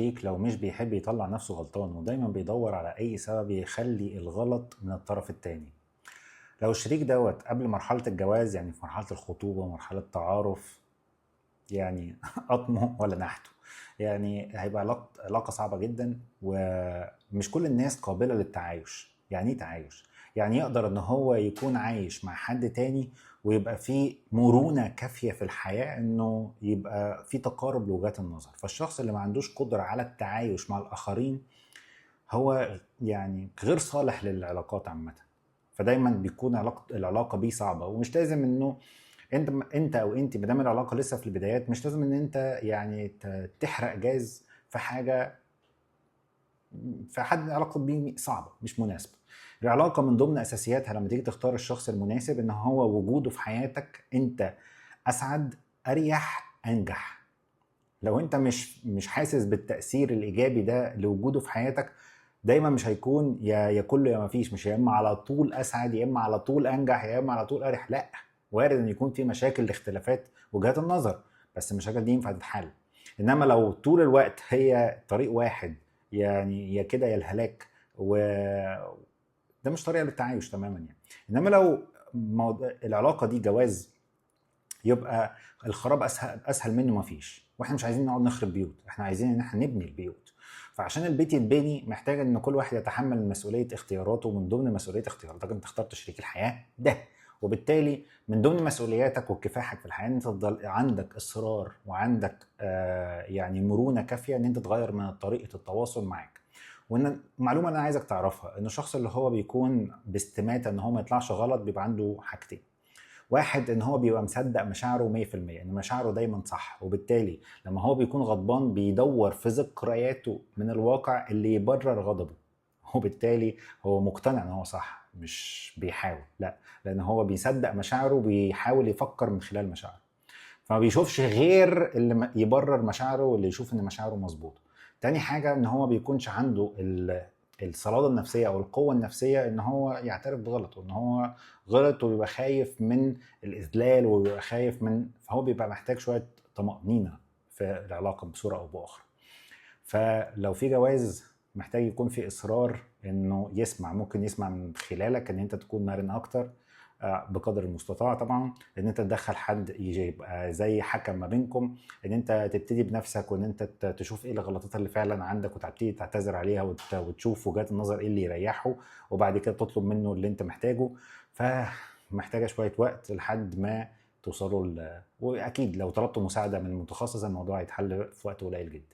شريك لو مش بيحب يطلع نفسه غلطان ودايما بيدور على اي سبب يخلي الغلط من الطرف التاني. لو الشريك دوت قبل مرحلة الجواز، يعني في مرحلة الخطوبة، مرحلة تعارف، يعني قطمه ولا نحته، يعني هيبقى علاقة صعبة جدا. ومش كل الناس قابلة للتعايش. يعني ايه تعايش؟ يعني يقدر ان هو يكون عايش مع حد تاني ويبقى فيه مرونة كافية في الحياة انه يبقى في تقارب لوجهات النظر. فالشخص اللي ما عندوش قدرة على التعايش مع الآخرين هو يعني غير صالح للعلاقات عامة، فدايما بيكون العلاقة بيه صعبة. ومش لازم انه انت او انت ما دام العلاقة لسه في البدايات مش لازم ان انت يعني تحرق جاز في حاجة، في حد علاقة بيه صعبة مش مناسبة. العلاقة من ضمن اساسياتها لما تيجي تختار الشخص المناسب ان هو وجوده في حياتك انت اسعد، اريح، انجح. لو انت مش حاسس بالتاثير الايجابي ده لوجوده في حياتك، دايما مش هيكون يا كله يا ما فيش، مش يا اما على طول اسعد يا اما على طول انجح يا اما على طول اريح. لا، وارد ان يكون في مشاكل لاختلافات وجهات النظر، بس المشاكل دي ينفع تتحل. انما لو طول الوقت هي طريق واحد، يعني يا كده يا الهلاك، و ده مش طريقه للتعايش تماما يعني. انما لو العلاقة دي جواز، يبقى الخراب اسهل منه ما فيش. واحنا مش عايزين نقعد نخرب بيوت، احنا عايزين ان احنا نبني البيوت. فعشان البيت يتبني محتاج ان كل واحد يتحمل مسؤولية اختياراته، ومن ضمن مسؤولية اختياراتك انت اخترت شريك الحياة ده، وبالتالي من ضمن مسؤولياتك وكفاحك في الحياة ان انت تفضل عندك اصرار وعندك يعني مرونة كافيه ان انت تغير من طريقه التواصل معاك. وان المعلومة اللي انا عايزك تعرفها ان الشخص اللي هو بيكون باستماته ان هو ما يطلعش غلط بيبقى عنده حاجتين. واحد، ان هو بيبقى مصدق مشاعره 100%، ان مشاعره دايما صح، وبالتالي لما هو بيكون غضبان بيدور في ذكرياته من الواقع اللي يبرر غضبه، وبالتالي هو مقتنع ان هو صح، مش بيحاول، لا، لان هو بيصدق مشاعره وبيحاول يفكر من خلال مشاعره، فما بيشوفش غير اللي يبرر مشاعره واللي يشوف ان مشاعره مظبوطة. تاني حاجة، ان هو بيكونش عنده الصلادة النفسية او القوة النفسية ان هو يعترف بغلطه، ان هو غلط، وبيبقى خايف من الاذلال وبيبقى خايف من، فهو بيبقى محتاج شوية طمأنينة في العلاقة بصورة او باخرى. فلو في جواز محتاج يكون في اصرار انه يسمع، ممكن يسمع من خلالك ان انت تكون مرن اكتر، بقدر المستطاع طبعا، ان انت تدخل حد يبقى زي حكم ما بينكم، ان انت تبتدي بنفسك وان انت تشوف ايه الغلطات اللي فعلا عندك وتبتدي تعتذر عليها وتشوف وجهات النظر ايه اللي يريحه، وبعد كده تطلب منه اللي انت محتاجه. فمحتاجه شوية وقت لحد ما توصلوا واكيد لو طلبتوا مساعدة من متخصص الموضوع هيتحل في وقت قليل جدا.